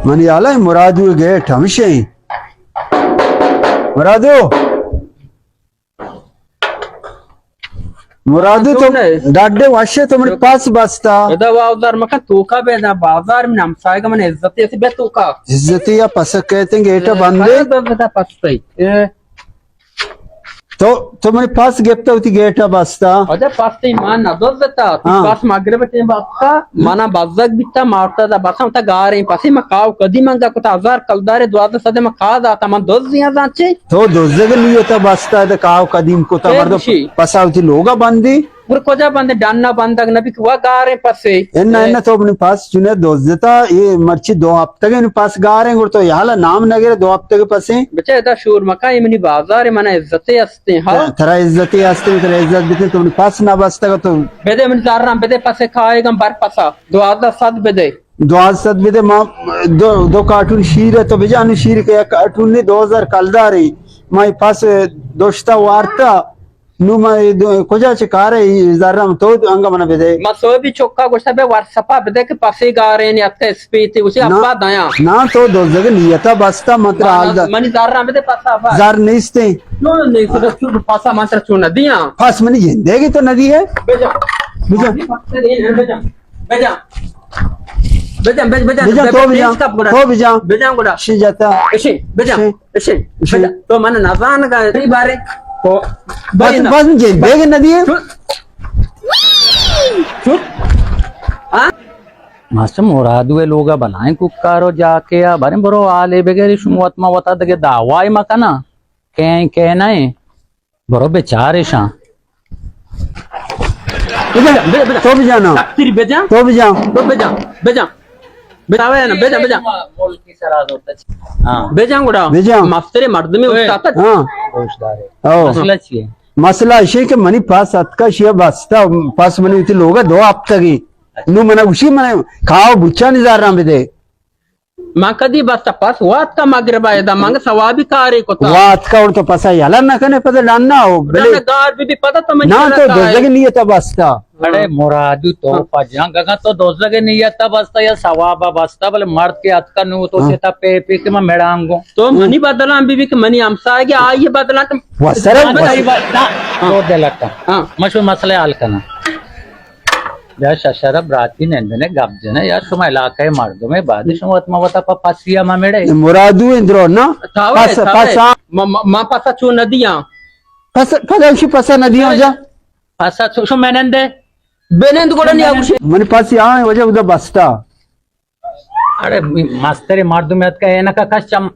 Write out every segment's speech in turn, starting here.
منی حالا مرادو گیٹ ہمشہ ہیں۔ مرادو، مرادو تو چون ہے؟ ڈاڈے واشے تو من پاس بستا۔ ادا واودار مکن توکا بے دا بازار من ہمسائے من عزت ایسی بے توکا۔ عزت یا پس کہتے ہیں گیٹ بندے۔ پس پس۔ تو، تو منی پس گپتا ہوتی گیٹا بستا۔ اجا پس تی مان نہ دزتا، تی ہاں۔ پس مغرب ٹیم بستا، منا بزگ بیتا، مارتا دا بسا، تا گاریں پسی ما کاو کدی منگا کتا، ہزار کلدارے دوازدہ سدے ما کا داتا، من دزیاں زانچے۔ تو دزگ نیتا بستا، دا کاو کدیم کتا، مردم پسا ہوتی لوگا بندی۔ گڑا کجا بندے؟ ڈنا بندگ نبی کہ وا گاریں پسے۔ انا، انا، تو منی پس چنے دزتا، اے مرچی دو ہفتگے نی پس گاریں، گڑا تو یالا نام نگرے دو ہفتگے پسے۔ بچے ادا شور مکا، اے منی بازار، منا عزتے ہستیں، ہا؟ ترا عزتے ہستیں، ترا عزت بیتیں، تو منی پس نہ بستگا تو۔ بدے منی زراں، بدے پسے کائے گم بر پسا، دوازدہ سد بدے۔ دوازدہ سد بدے، ما دو، دو کارٹون شیر ہے، تو بجانو شیر کہ یک کارٹون نی دو ہزار کلداری، ما پس دوشتا وارتا، نو ما اے دو، کجا چہ کارے، اے زرم تو انگا منا بدے۔ ما سوبی چکا گوشتا بے وٹسپا بدے کہ پسے گاریں اتکا اسپیتی، گوشی نا، ابا دایا۔ نا، تو دزگ نیتا بستا، من ترا حال دا۔ منی زراں بدے پسا ابا۔ زر نیستے۔ نو، نیستے، تو پسا من ترا چون ندیاں۔ پس منی جندے گی تو ندی ہے۔ بجا۔ بجا۔ بجا۔ بجا۔ بجا، بجا، بجا، بجا، بجا، تو بجا۔ تو بجا۔ بجا گڑا۔ شی جاتا۔ اشی، بجا۔ شی۔ اشے، اشے۔ بجا، تو من نزان گا، تی بارے۔ تو بس، بس، جے بیگ ندی ہے۔ چپ۔ چپ۔ ہاں؟ ماسٹر مرادو ہے لوگا بلائیں کوکارو جا کے آ، بارے برو آلے بگیری شما وت ما وتا دگے دعوائی مکنا۔ کہیں، کہیں نہیں۔ برو بچار اشاں۔ بجا، بجا، بجا۔ تو بجا نا۔ تیر بجا۔ تو بجا۔ تو بجا، بجا۔ بجا۔ بجا، بجا، بجا۔ ہاں۔ بجا گڑا۔ بجا۔ مسترے مردمی اوئے۔ استاد۔ ہاں۔ گوش دارے۔ او۔ مسئلہ چی ہے؟ مسئلہ اشی کہ منی پاس اتکا شیا بستا، پاس منی وتی لوگا دو ہفتگی۔ نو منا گوشی منا کاو بچانی زراں بدے۔ من کدی بستا پس واتکا مغربا ادا منگ ثوابی کارے کتا۔ واتکا اور تو پسا یلا نہ کنے پدا ڈنا ہو، بلے ڈنا گار بی بی پدا تو من نا تو دزگ نیتا بستا۔ اڑے مرادو تو پجاں گگا تو دزگ نیتا بستا یا ثوابا بستا، بلے مرد کے اتکا نو تو ہاں۔ سیتا پے پے کہ من مڑانگو۔ تو منی بدلان بی بی کہ منی ہمسائے گے آئیے بدلان تو وسرا۔ تو دلکا۔ ہاں۔ مشو مسئلہ حل کنا۔ یا ششر براتی نندنے گپ جنے یا شما علاقہ مردمے بعد شما وت ما وتا پا پسیا ما مڑے۔ مرادو اندرو نا۔ تاوے، پس، تاوے۔ پس آ۔ ما، ما، ما پسا چون ندیاں۔ پس، پدا شی پسا ندیاں جا۔ پسا چون، شو منندے۔ بنند گوڑا نیا گوشی۔ من پسی آ وجہ ادا بستا۔ اڑے مسترے مردم اتکا اینکا کس چم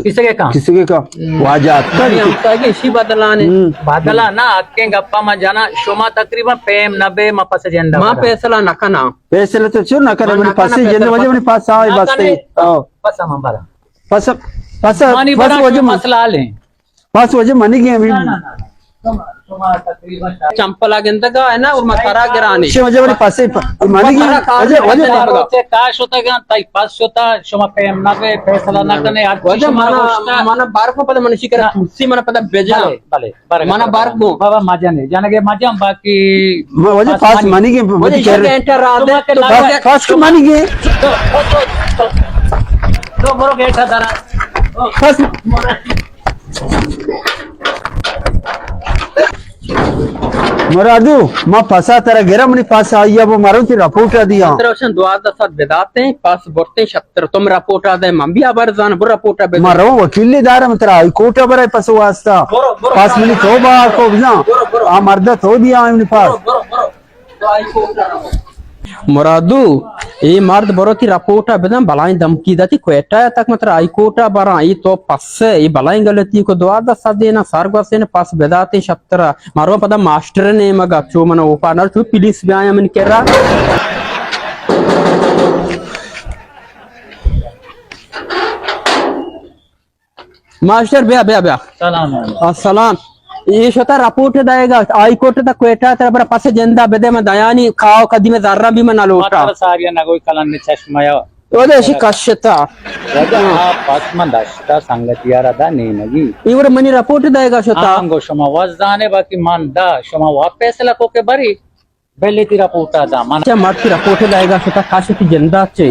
کسے کے کام؟ کسے کے کام؟ واجہ اتکا۔ ہمسائے گے اشی بدلانے۔ ہم۔ بدلا نا، حقیں گپا ما جانا، شما تقریباً پیم نبے، ما پس جندا ما بدلا۔ فیصلہ نہ کنا۔ فیصلہ تو چون نہ کنا، من پس جندا وجہ من پس آئے بس تے۔ آؤ۔ پس ہم برا۔ پس، پس، پس وجہ من مسئلہ حل ہے۔ پس وجہ منی گیم۔ نا، نا، نا، نا۔ شما، شما تقریباً چمپلا گندگا ہے نا، اور مسرا گرانی۔ شما وجہ منی پاسے پ-، منی گیم۔ وجہ، وجہ پاسے۔ روچے کا شتا گا، تئی پاس شتا، شما پیم نہ بے، فیصلہ نہ کنے، ہر چیز وجہ شما منا، گوشتا۔ منا بار کو پتہ منشی کرا، نا۔ ترسی منا پتہ بیجا۔ بلے، بلے، بارے منا بار کو۔ بابا مجا نہیں، جانا کہ مجا باقی وجہ پاس منی گیم، وجہ وجہ یہ گھنٹہ رات ہے۔ شما کے پاس، لگا پاس کو منی گیم۔ تو، تو، تو، تو برو گیٹ دارا۔ پاس۔ مرادو، ما پسا ترا گرا منی پس آئی ء بو مرو تی رپورٹ ء دیاں۔ ترا اوشن دوازدہ سد بداتیں، پس برتیں شتر، تم رپورٹ ء دے، من بھی ابر زان، بر رپورٹ ء بدے۔ مرو وکیل دارم ترا ہائی کورٹ ء برے پس واسطہ۔ برو، برو، پس منی تو با کو بزاں۔ برو، برو۔ آ مرد تو دیاں منی پس۔ برو، برو، برو۔ مرادو، اے مرد برو تی رپورٹ ء بدن، بلائیں دمکی داتی کوئٹہ ء تک متر ہائی کورٹ ء براں، اے تو پس ء، اے بلائیں غلطی کو دوازدہ سد دینا سر گوستین پس بداتیں شتر ء، مرو پدا ماسٹر نیمگ ء چو من اوپا نر چو پولیس بیایا من کرا۔ ماسٹر بیا، بیا، بیا۔ سلام علیکم۔ السلام۔ اے شتا رپورٹ دئیگا، ہائی کورٹ تا کوئٹہ ترا برا پس جندا بدے، من دیانی کاو کدی میں زراں بھی من نہ لوٹا۔ مطلب ساریا نگوی کلن چشمہ یا۔ او دے اشی کشتا۔ راجا، ہاں، پس من دشتا سنگتی یارا دا نیمگی۔ اے وڑ منی رپورٹ دئیگا شتا۔ ہاں، گو شما وزدانے باقی من دا، شما وا فیصلہ کو کے بری۔ بلے تی رپورٹ ء داں من۔ چہ مرد تی رپورٹ ء دائیگا شتا کاش تی جندا چے۔